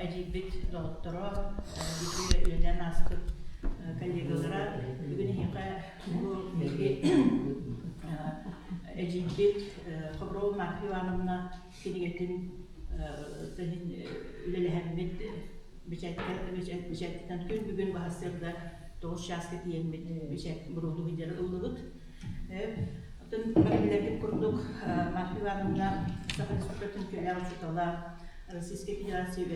Эдьиийбит доҕотторо, бииргэ үлэлээн ааспыт коллегалара бүгүн эһиэхэ бу биһиги эдьиийбит Хоброва Марфа Ивановна кинигэтин үлэлэһэммит бэчээттэтэн күн бүгүн баһасыарда 9 чааска тиийэммит бэчээт буруолуу сылдьары ыллыбыт. Оттон бары билэргит курдук, Марфа Ивановна Саха Республикатын үтүөлээх учуутала, Российскай Федерация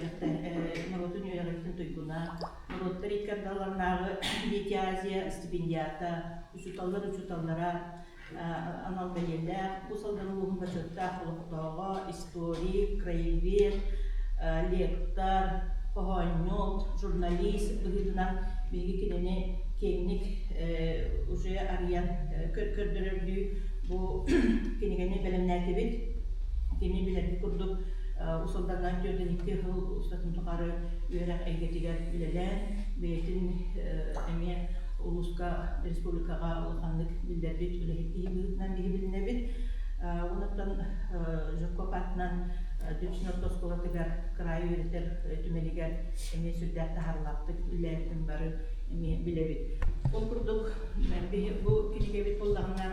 норуотун үөрэҕиттэн туйгуна, норуоттар икки ардыларынааҕы Дети Азия стипендиата, учууталлар учууталлара, анал бэлиэлээх, Уус Алдан улууһун бочуоттаах олохтооҕо, историк, краевед, лектор, хоһоонньут, журналист быһыытынан биһиги кинини киэҥник уже арыйан көрдөрөрдүү бу кинигэни бэлэмнээтибит. Кини билэрбит курдук Уус Алдаҥҥа 42 сыл устатын тухары үөрэх эйгэтигэр үлэлээн, бэйэтин эмиэ улууска, республикаҕа улаханнык биллэрбит үлэһит киһи быһыытынан биһи билинэбит. Онуттан Жирков аатынан Дүпсүн орто оскуолатыгар кыраайы үөрэтэр түмэлигэр эмиэ сүрдээх таһаарыылаахтык үлэлээбитин бары эмиэ билэбит. Ол курдук биһи бу кинигэбит буоллаҕына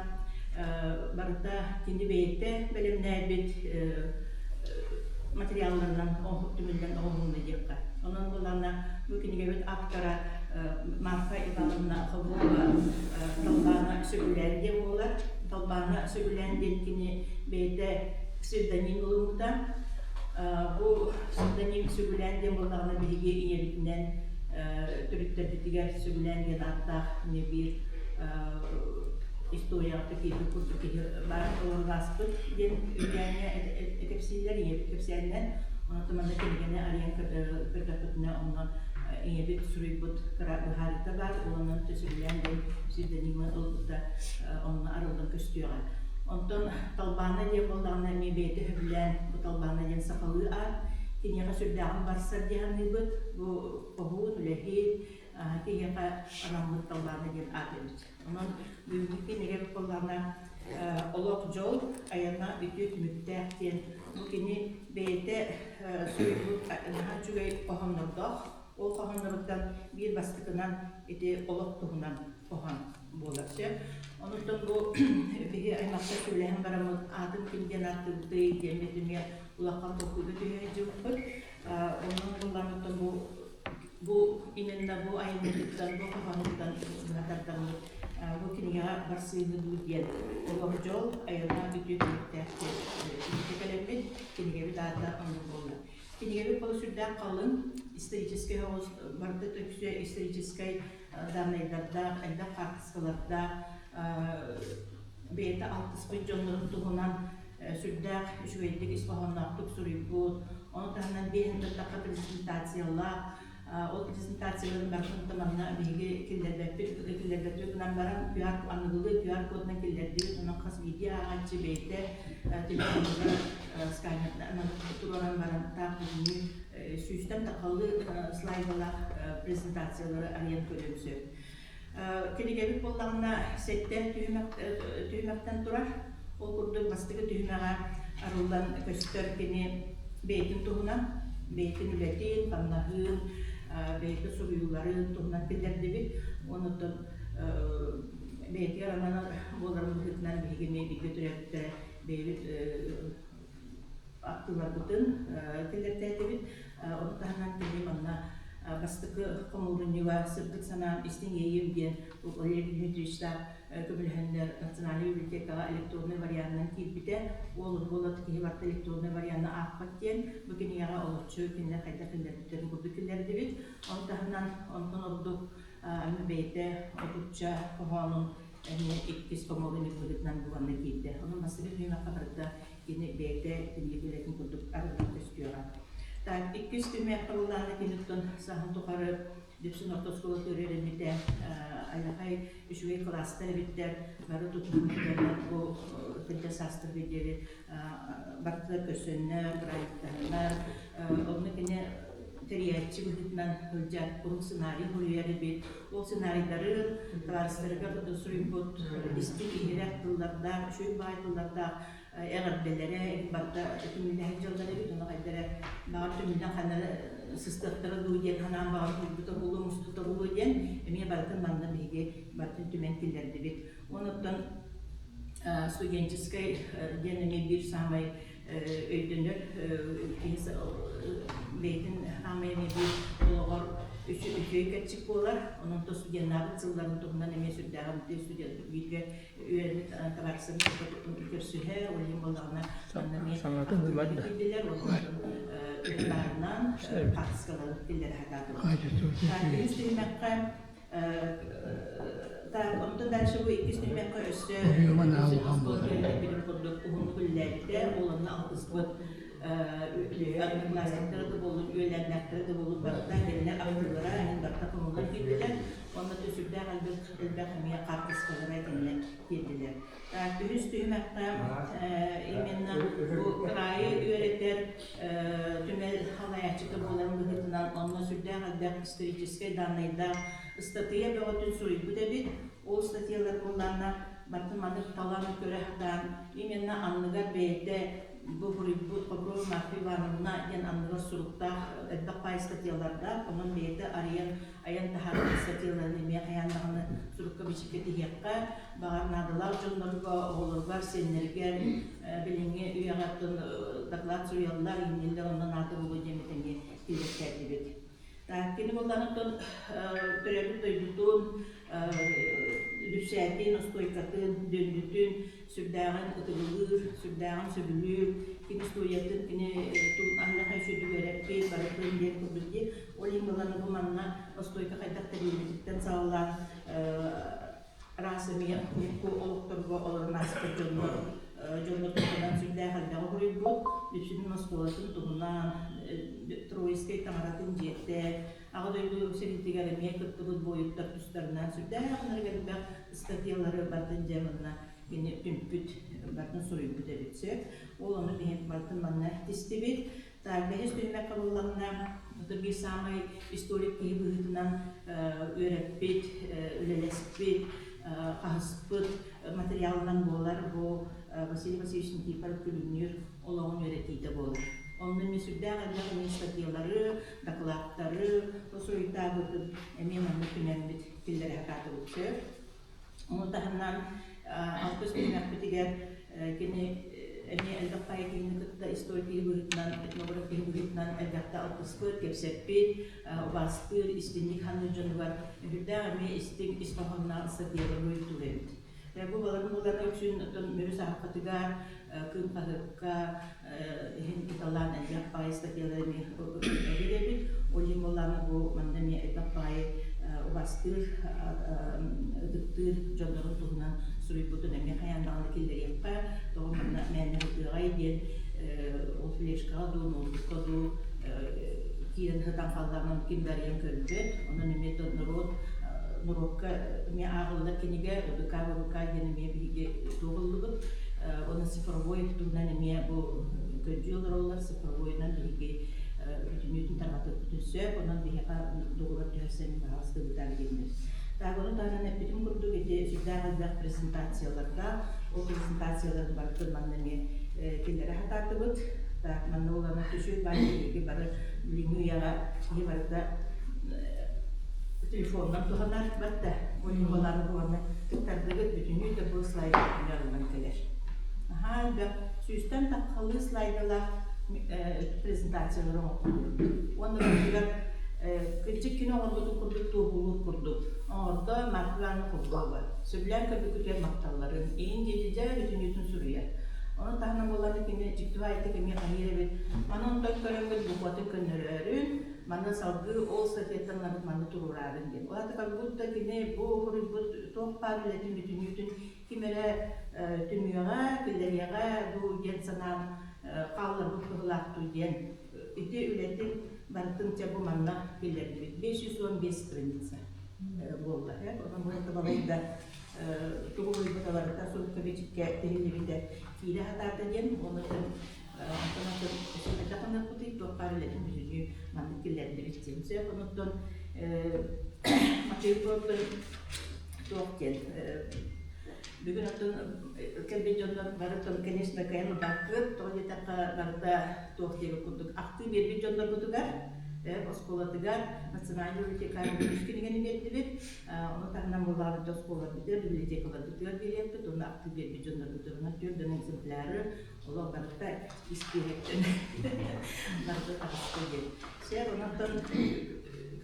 барыта кини бэйэтэ бэлэмнээбит материалларынан түмүллэн оҥоһулунна диэххэ. Онон буоллаҕына бу кинигэбит автора Марфа Ивановна Хобулова Талбаана сөбүлээн диэн буолар. Талбаана сөбүлээн диэн кини бэйэтэ псевдоним ылыммыта. Бу псевдоним сөбүлээн диэн буоллаҕына биһиги ийэбитинэн төрүттэрбитигэр сөбүлээн диэн ааттаах эмиэ биир историяҕа киирбит курдук киһи баар олорон ааспыт диэн үһүйээҥҥэ кэпсииллэр, ийэбит кэпсээнинэн. Онон манна кинигэни арыйан көрдөхпүтүнэ онно ийэбит суруйбут кыра быһаарыыта баар, уонна сөбүлээн диэн псевдонимы ылбыта онно арыллан көстүөҕэ. Онтон Талбаана диэн буоллаҕына эмиэ бэйэтэ сөбүлээн бу Талбаана диэн сахалыы аат киниэхэ сүрдээҕин барсар дии саныыбыт. Бу хоһуун, үлэһит, киһиэхэ анаммыт Талбаана диэн аат эбит. Онон бүгүҥҥү кинигэ буоллаҕына олох дьол, айана үтүө түмүктээх диэн бу кини бэйэтэ суруйбут наһаа үчүгэй хоһооннордоох. Ол хоһоонноруттан биир бастакынан ити олох туһунан хоһоон буолар сөп. Онуттан бу биһи аймахтар сүбэлэһэн бараммыт аатын ким диэн ааттыыбытый диэммит эмиэ улахан толкуйга түһэ сылдьыбыппыт. Онон буоллаҕыттан бу бу именно бу айымньытыттан, бу хоһоонуттан быһа тардаммыт бу кинигэҕэ барсыыны дуу диэн олох дьол, айылҕа үтүө түмүктээх диэн түмүккэ кэлэммит кинигэбит аата оннук буолла. Кинигэбит ол сүрдээх халыҥ, историческай оҕус барыта өксө историческай даннайдардаах, элбэх хаартыскалардаах, бэйэтэ алтыспыт дьоннорун туһунан сүрдээх үчүгэйдик ис хоһоонноохтук суруйбут. Ону таһынан биэһин тахха презентациялаах. Ол презентацияларын барытын манна биһиги киллэрбэппит, киллэрбэппит гынан баран QR аныгылыы QR кодунан киллэрдибит. Онон хас биирдии ааҕааччы бэйэтэ телефонугар сканерынан туруоран баран таах бүгүҥҥү сүүстэн тахалыы слайдалаах презентациялары арыйан көрүөн сөп. Кинигэбит буоллаҕына сэттэ түһүмэхтэн турар. Ол курдук бастакы түһүмэҕэ арыллан көстөр кини бэйэтин туһунан, бэйэтин үлэтин, хамнаһын, бэйэтин суруйууларын туһунан биллэрдибит. Онуттан бэйэтигэр ананар буоларын быһыытынан биһиги эмиэ бииргэ төрөөбүттэрэ бэйэбит ахтыыларбытын киллэртээтибит. Ону таһынан кини манна бастакы хомуурунньуга «Сырдык санаам, истиҥ иэйиим» диэн Валерий Дмитриевичтаах көмөлөһөннөр Национальнай библиотекаҕа электроннай варианынан киирбитэ. Уолун буолат киһи барыта электроннай варианы аахпат диэн бу кинигэҕэ олоччу кинилэр хайдах киллэрбиттэрин курдук киллэрдибит. Ону таһынан онтон ордук бэйэтэ отучча хоһоонун эмиэ иккис хомуурунньук быһыытынан буланна киирдэ. Онон бастакы түһүмэххэ барыта кини бэйэтэ кинигэ үлэтин курдук арыллан көстүөҕэ. Так, иккис түһүмэххэ буоллаҕына киниттэн саһын тухары Дүпсүн орто оскуолатыгар үөрэммитэ Айахай үчүгэй кылаастар эбиттэр, бары тутуһуннарынан бу кырдьа саастарга диэри барытыгар көрсөннөр, бырайыктаһаннар, онно кини тэрийээччи быһыытынан сылдьар, куруук сценарий суруйар эбит. Ол сценарийдарын табаарыстарыгар суруйбут истиҥ иһирэх тыллардаах, үчүгэй баай тыллардаах. эҕэрдэлэрэ барыта түмүллэһэр дьыллар эбит, ону хайда эрэ баҕар түмүллэн ханна эрэ сыстыахтара дуу диэн санаан баҕар уһуйбута буолуо, муспута буолуо диэн эмиэ барытын манна биһиги барытын түмэн киллэрдибит. Онуттан студенческай диэн эмиэ биир саамай өйдөнөр киһи бэйэтин хаамай эмиэ биир олоҕор үчүгэй кэрчик буолар. Онон то студеннаабыт сылларын туһунан эмиэ сүрдээҕин студент бииргэ үөрэммит табаарыстарын көрсүһэ, ол иһин буоллаҕына манна эмиэ киирдилэр, онтон баарынан хаартыскаларын киллэрэ сатаатыбыт. Үһүс түһүмэххэ Так, онтон дальше бу иккис түһүмэххэ өссө билим курдук уһуннук үлэлээбитэ, ол онно алтыспыт одноклассниктара да буоллун, үөлээннээхтэрэ да буоллун барыта кинилэр ахтыылара эҥин барыта хомуллан киирдилэр. Онно сүрдээх элбэх элбэх эмиэ хаартыскалара итиннэ киирдилэр. Үһүс түһүмэххэ именно бу кыраайы үөрэтэр түмэл халайааччыта буоларын быһыытынан онно сүрдээх элбэх историческай даннайдаах ыстатыйа бөҕөтүн суруйбут эбит. Ол статьялар буоллаҕына барытын маннык талан көрө сатаан именно анныгар бэйэтэ бу суруйбут Хобров Марфа Ивановна диэн анныгар суруктаах элбэх паай статьялардаах, онон бэйэтэ арыйан айан таһаарбыт статьяларын эмиэ хайаан даҕаны сурукка-бичиккэ тиһиэххэ, баҕар наадалаах дьоннорго, оҕолоругар, сиэннэригэр билиҥҥи үйэҕэ доклад суруйаллар, иҥнэллэр, онно наада буолуо диэммит эмиэ киллэртээтибит. Кини буоллаҕыттан төрөөбүт дойдутун, Дүпсээтин, Остуойкатын, Дүөндүтүн сүрдээҕин ытыгылыыр, сүрдээҕин сөбүлүүр, кини устуоруйатын, кини тугун аһыллахай сүдүгэрэппит, барытын диэн курдук дии. Ол иһин буолан бу манна Остуойка хайдах тэриллибититтэн саҕалаан араас эмиэ урукку олохторго олорон ааспыт дьоннор дьоннор туһунан сүрдээх элбэҕи суруйбут. Дүпсүнүн оскуолатын туһунан, Троицкай таҥаратын дьиэтэ, Аҕа дойду сэриитигэр эмиэ кыттыбыт буойуттар тустарынан сүрдээх ынырык элбэх ыстатыйалары барытын дьэ манна кини түмпүт, барытын суруйбут эбит сөп. Ол ону биһиги барытын манна тистибит. Так, бэһис түһүмэххэ буоллаҕына, это биир саамай историк киһи быһыытынан үөрэппит, үлэлэспит, хаһыспыт материалынан буолар бу Василий Васильевич Никифоров Күлүмнүүр олоҕун үөрэтиитэ буолар. Онно эмиэ сүрдээх элбэх эмиэ статьялары, дакылааттары суруйтаабытын эмиэ манна түмэммит киллэрэ сатаатыбыт сөп. Ону таһынан алтыс түһүмэхпитигэр кини эмиэ элбэх баайы киһини кытта историк киһи быһыытынан, этнограф киһи быһыытынан элбэхтэ алтыспыт, кэпсэппит, убаастыыр, истиҥник саныыр дьонугар сүрдээх эмиэ истиҥ ис хоһоонноох ыстатыйалары суруйтуур эбит. Бу баларын булан үксүн оттон Мүрү саһаххытыгар, Кыым хаһыакка иһин ыталаан элбэх баайы статьялары эмиэ эбит. Ол иһин буоллаҕына бу манна эмиэ элбэх баайы убастыыр, ытыктыыр дьоннорун туһунан суруйбутун эмиэ хайаан даҕаны киллэриэххэ, тоҕо манна мээнэ ытыаҕай диэн ол флешкаҕа дуу, ноутбукка дуу киирэн сытан хааллаҕына ким да арыйан көрбөт. Онон эмиэ норуот норуокка эмиэ ааҕыллар кинигэ УДК, ВВК диэн эмиэ биһиги туох ыллыбыт. Уонна цифровой туһунан эмиэ бу көрдүү олороллор. Цифровойунан биһиги бүтүннүүтүн тарҕатыахпытын сөп. Онон биһиэхэ договор түһэрсэн баһаҕас ыытар диэннэр. Так, ону таһынан эппитим курдук ити сүрдээх элбэх презентациялардаах. Ол презентацияларын барытын манна эмиэ киллэрэ сатаатыбыт. Так, манна улахан түшү баар биһиги бары билиҥҥи үйэҕэ киһи барыта телефонунан туһанар батта ойуулары буоланы кыттардыгыт бүтүннүү да бу слайд ылынан кэлэр. Аһаа элбэх сүүстэн таххалыы слайдалаах презентациялары оҥордубут. Уонна быһыгар кырдьык кини оҥорбутун курдук туоһулуур курдук оҥордо Марфа Ивановна Козлова. Сөбүлээн көрбүккүтүгэр махталларын, иһин диэки дьэ бүтүннүүтүн суруйар. Ону таһынан буоллаҕына кини дьикти баайдык эмиэ хайыыр эбит. Маны онтон көрөҥҥүт букватын көннөрөөрүн, маны салгыы ол статьяттан ылабыт маны туруораарын диэн. Ол аата как будто кини бу суруйбут туох баар үлэтин бүтүннүүтүн ким эрэ түмүөҕэ, киллэриэҕэ дуу диэн санаан хаалларбыт быһыылаах дуу диэн ити үлэтин барытын чэ бу манна киллэрдибит. 515 страница буолла. Онон бу балайда тугу буйбута барыта сурукка бичиккэ тиһиллибитэ киирэ сатаата диэн уонна онтон атын өссө ханныахпытый туох баар үлэтин бүтүннүү маннык киллэрдибит диэн сөп онуттан Матвей туох диэн. Бүгүн оттон кэлбит дьоннор барытын, конечно, кыайан ылбаккыт, тоҕо диэтэххэ барыта туох диэбит курдук ахтыы биэрбит дьоннорбутугар, оскуолатыгар национальный библиотекаҕа үс кинигэни биэрдибит. Ону таһынан буоллаҕына оскуолаларбытыгар, библиотекаларбытыгар биэриэхпит уонна ахтыы биэрбит дьоннорбутугар 4 экземпляры олох барыта испииһэктэн барыта таҕыста диэн. Сэр, онон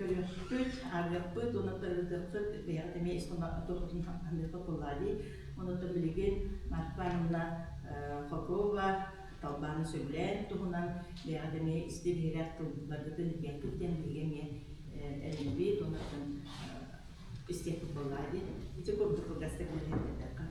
көрүөхпүт, ааҕыахпыт, уонна ырытыахпыт, бэйэҕит эмиэ ис туоххутун ханыаххыт буоллаа дии. Онон билигин Марфа Ивановна Хокова Талбааны сөбүлээн туһунан бэйэҕит эмиэ исти-биһирэх тылларгытын этиэхпит диэн биһиги эмиэ эрэнэбит, онон истиэхпит буоллаа дии. Ити курдук кылгастык билиһиннэрдэххэ.